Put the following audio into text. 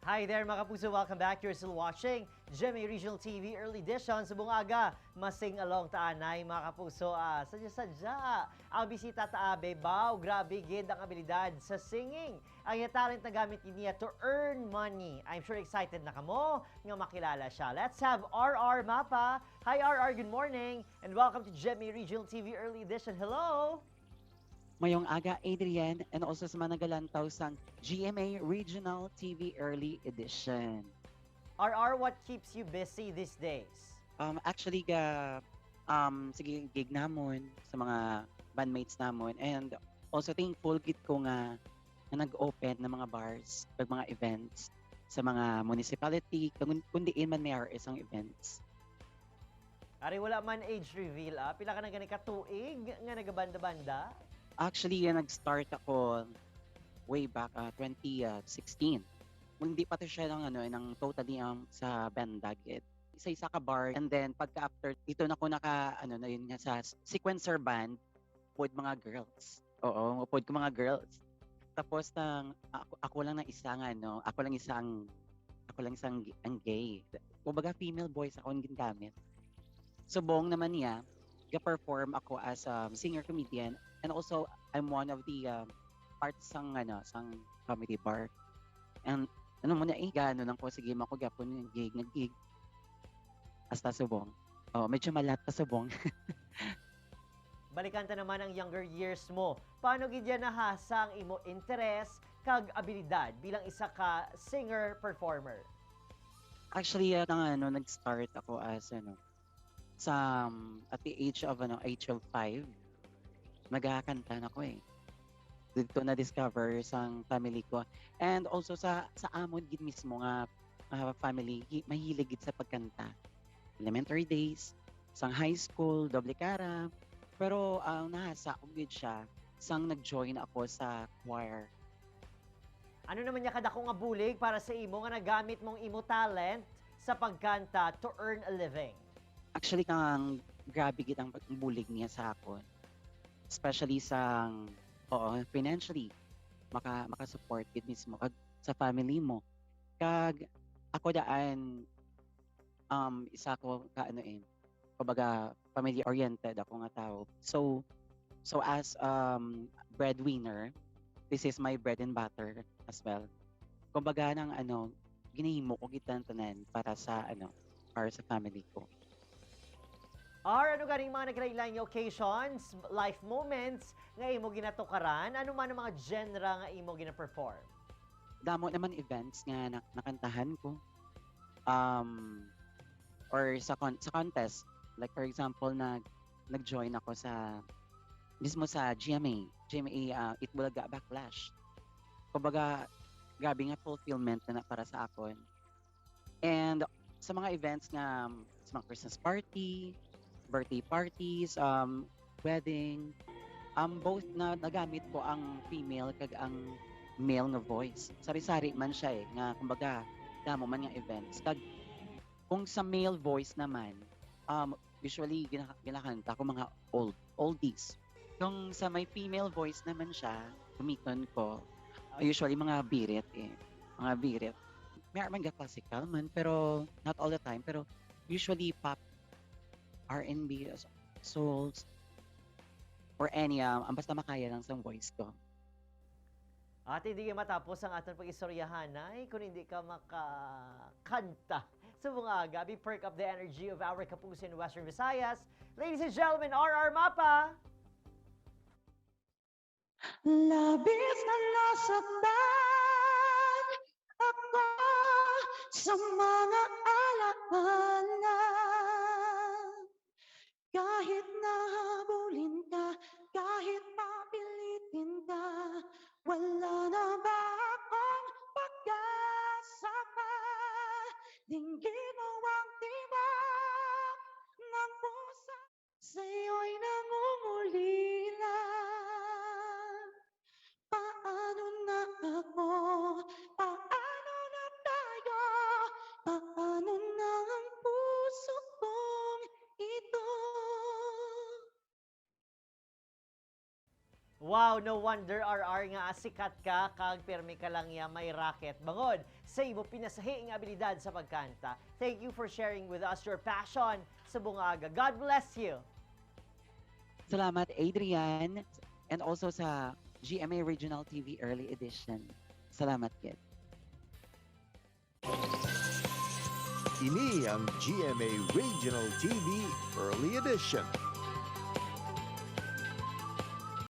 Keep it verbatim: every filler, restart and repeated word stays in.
Hi there, mga kapuso. Welcome back. You're still watching G M A Regional T V Early Edition. Subong aga, masing along taanay, mga kapuso. Ah, sadya-sadya, ang bisita ta, abe, baw, grabe gid ang abilidad sa singing. Ang iya talent nagamit gid niya to earn money. I'm sure excited na kamo nga makilala siya. Let's have R R Mapa. Hi, R R. Good morning, and welcome to G M A Regional T V Early Edition. Hello! Mayong aga, Adrian, and also sa mga nagalantaw sang G M A Regional T V Early Edition. R R, what keeps you busy these days? Um, actually, ga, um, sige, gig namon sa mga bandmates namon, and also thankful gid ko nga, nga nag-open ng mga bars, kag mga events sa mga municipality, kung, kung diin man may R S ang events. Ari, wala man age reveal, ah. Pila ka na gani ka tuig nga nagabanda-banda? Actually, ah, nag-start ako way back, ah, twenty sixteen. Kung di pa to siya ng, ano, ng totally, um, sa banda gid. Isa-isa ka bar, and then pagka after, dito na ko naka, ano, na yun nga sa s-, sequencer band with mga girls. Oo, upod ko mga girls. Tapos nang ako, ako lang na isa nga, no? Ako lang isa ang, ako lang isang gi-, ang gay. Kumbaga, female voice ako ang ginagamit. Subong naman niya, ga-perform ako as a singer comedian, and also I'm one of the, um, parts sang, ano, sang comedy bar. And ano mo na eh, gano lang ko, sige mo ako gyapon nga gig, nga gig. Hasta subong. Oh, medyo malat pa subong. Balikan ta naman ang younger years mo. Paano gid yan nahasa ang imo interes kag abilidad bilang isa ka singer-performer? Actually, ah, nang ano, nag-start ako as, ano, sa, um, at the age of, ano, age of five, nagakanta na ko eh. Dito na-discover sang family ko. And also sa, sa amon gid mismo nga, ah, family, hi-, mahilig gid sa pagkanta. Elementary days, sang high school, doble kara. Pero ang nahasa ko gid siya, sang nag-join ako sa choir. Ano naman niya kadako nga bulig para sa imo nga nagamit mong imo talent sa pagkanta to earn a living? Actually, kang grabe gid ang pag-, bulig niya sa akon. Especially sa, oo, financially. Maka-, makasupport gid mismo kag sa family mo. Kag ako daan, um, isa ko ka, ano, eh, kumbaga, family-oriented ako nga tao. So, so as, um, breadwinner, this is my bread and butter as well. Kumbaga, nang, ano, ginahimo ko gid tanan para sa, ano, para sa family ko. Or ano ganing mga nagkalain-lain nga occasions, life moments nga imo ginatukaran? Ano man ang mga genre nga imo gina-perform? Damo naman events nga na-, nakantahan ko. Um, or sa con-, sa contest. Like, for example, nag-, nag-join ako sa, mismo sa G M A, G M A, ah, Eat Bulaga Backlash. Kumbaga, grabe nga fulfillment na, na para sa akon. And sa mga events nga, um, sa mga Christmas party, birthday parties, um, wedding, um, both na nagamit ko ang female kag ang male nga voice. Sari-sari man siya eh, nga kumbaga, damo man nga events. Kag kung sa male voice naman, um, usually gina-, ginakanta ko mga old, oldies. Kung sa may female voice naman siya, gamiton ko, uh, usually mga birit eh. Mga birit. May man ga classical man, pero not all the time. Pero usually pop, R and B, s-, souls, or any, um, ang basta makaya lang sa voice ko. At hindi matapos ang aton pag-istoryahanay kung hindi ka makakanta. Subong aga, abi, perk up the energy of our kapuso in Western Visayas. Ladies and gentlemen, R R Mapa! Labis na nasaktan ako sa mga alaala. Kahit na habulin ka, kahit papilitin ka, wala na ba akong pag-asa pa? Dinggin mo ang tibok ng puso. Sa'yo'y nangungulila. Paano na ako? Paano na tayo? Paano na ang puso kong ito? Wow, no wonder, R R, nga sikat ka kag pirmi ka lang ya may racket bangod sa imo pinasahi nga abilidad sa pagkanta. Thank you for sharing with us your passion sa Bunga Aga. God bless you. Salamat, Adrian, and also sa G M A Regional T V Early Edition. Salamat, Kit. Ini ang G M A Regional T V Early Edition.